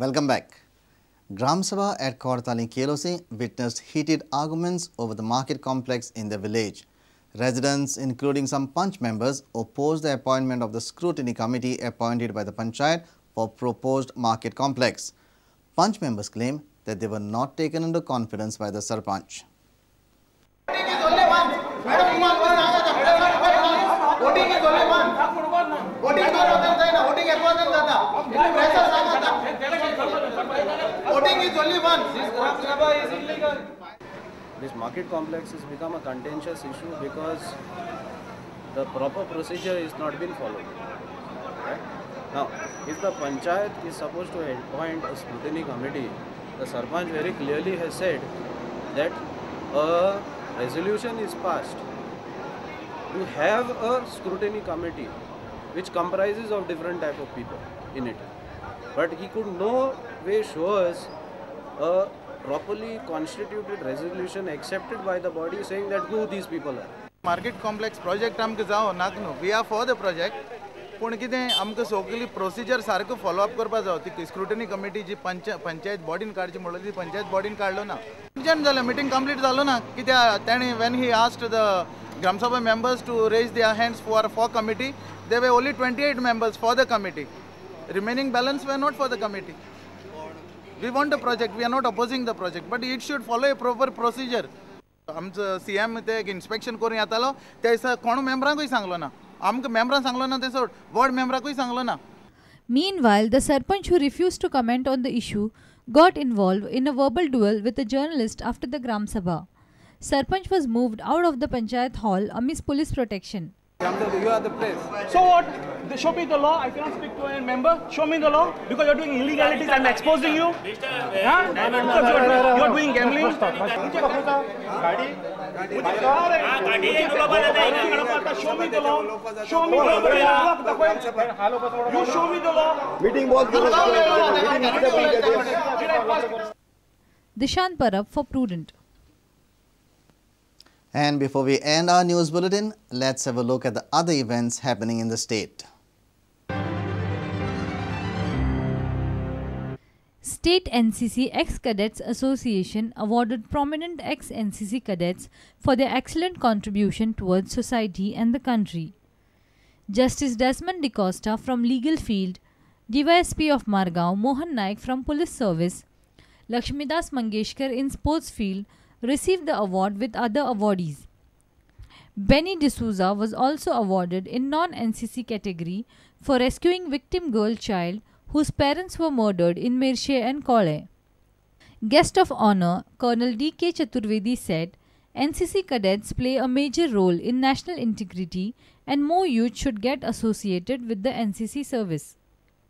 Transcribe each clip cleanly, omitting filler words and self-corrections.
Welcome back. Gram Sabha at Cortalim Quelossim witnessed heated arguments over the market complex in the village. Residents, including some Panch members, opposed the appointment of the scrutiny committee appointed by the Panchayat for proposed market complex. Panch members claim that they were not taken into confidence by the Sarpanch. Voting is only one. This Gram Sabha is illegal. This market complex has become a contentious issue because the proper procedure is not been followed. Right? Now, if the panchayat is supposed to appoint a scrutiny committee, the Sarpanch very clearly has said that a resolution is passed to have a scrutiny committee which comprises of different type of people in it. But he could no way show us a properly constituted resolution accepted by the body saying that who these people are. Market complex project आमकां जावं नाक न्हू, we are for the project, पूण कितें आमकां सगळी procedure सारको follow up करपा जावो. ती स्क्रुटनी कमिटी जी पंचायत बॉडीन काडची म्हणलो ती पंचायत बॉडीन काडलो ना. जन जालें मिटींग कंप्लीट जालो ना कित्याक ताणें when he asked the Gram Sabha members to raise their hands for committee, there were only 28 members for the committee. Remaining balance were not for the committee. We want the project, we are not opposing the project, but it should follow a proper procedure. आमचो CM ते एक inspection करून येतालो त्या दिसा कोण मेंबरांकूय सांगलो ना, आमकां मेंबरांक सांगलो ना, ते सोड वॉर्ड मेंबराकूय सांगलो ना. Meanwhile, the Sarpanch, who refused to comment on the issue, got involved in a verbal duel with a journalist after the Gram Sabha. Sarpanch was moved out of the Panchayat hall amidst police protection. You are the place. So what? They show me the law. I cannot speak to a member. Show me the law, because you are doing illegalities. I am exposing you. Huh? You are doing gambling. Show me the law. Show me the law. You show me the law. Meeting was. Dishant Parab for Prudent. And before we end our news bulletin, let's have a look at the other events happening in the state. State NCC Ex-Cadets Association awarded prominent ex-NCC cadets for their excellent contribution towards society and the country. Justice Desmond D'Costa from Legal Field, DYSP of Margao Mohan Naik from Police Service, Lakshmidas Mangeshkar in Sports Field received the award with other awardees. Benny D'Souza was also awarded in non-NCC category for rescuing victim girl child whose parents were murdered in Mirshe and Kole. Guest of honor Colonel D.K. Chaturvedi said, NCC cadets play a major role in national integrity and more youth should get associated with the NCC service.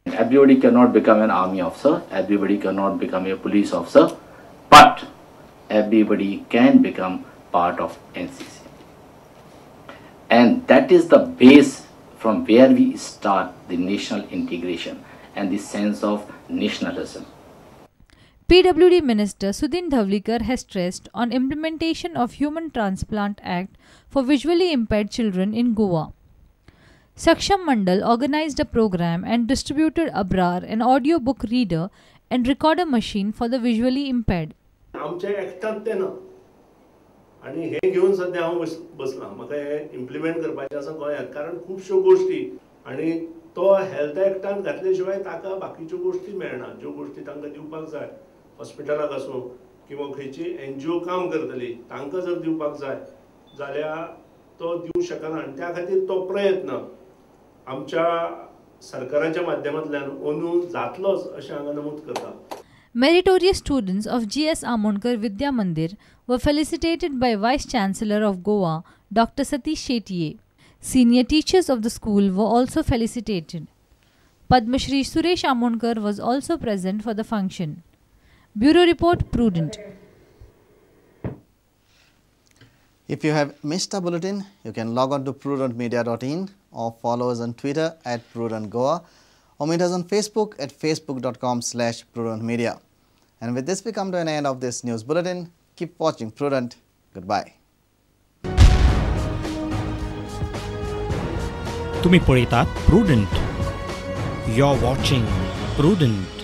Everybody cannot become an army officer, everybody cannot become a police officer, but everybody can become part of NCC. And that is the base from where we start the national integration and the sense of nationalism. PWD Minister Sudin Dhavalikar has stressed on implementation of Human Transplant Act for visually impaired children in Goa. Saksham Mandal organized a program and distributed Abrar, an audio book reader and recorder machine for the visually impaired. आमच्या एक्टांत ते ना आनी हें घेवन सद्या हांव बसलां, म्हाका हें इम्प्लिमेंट करपाचें आसा गोंयांत, कारण खुबश्यो गोश्टी आनी तो हेल्थ एक्टान घातले शिवाय ताका बाकीच्यो गोश्टी मेळना, ज्यो गोश्टी तांकां दिवपाक जाय हॉस्पिटलाक आसूं किंवा खंयची एनजीओ काम करतली तांकां जर दिवपाक जाय जाल्यार तो दिवंक शकना आनी त्या खातीर तो प्रयत्न आमच्या सरकाराच्या माध्यमांतल्यान अंदू जातलोच अशें हांगा नमूद करता. Meritorious students of G.S. Amonkar Vidya Mandir were felicitated by Vice Chancellor of Goa, Dr. Satish Shetye. Senior teachers of the school were also felicitated. Padma Shri Suresh Amonkar was also present for the function. Bureau Report, Prudent. If you have missed a bulletin, you can log on to prudentmedia.in or follow us on Twitter at prudentgoa or meet us on Facebook at facebook.com/prudentmedia. And with this, we come to an end of this news bulletin. Keep watching Prudent. Goodbye. तुम्ही पळयतात Prudent. You're watching Prudent.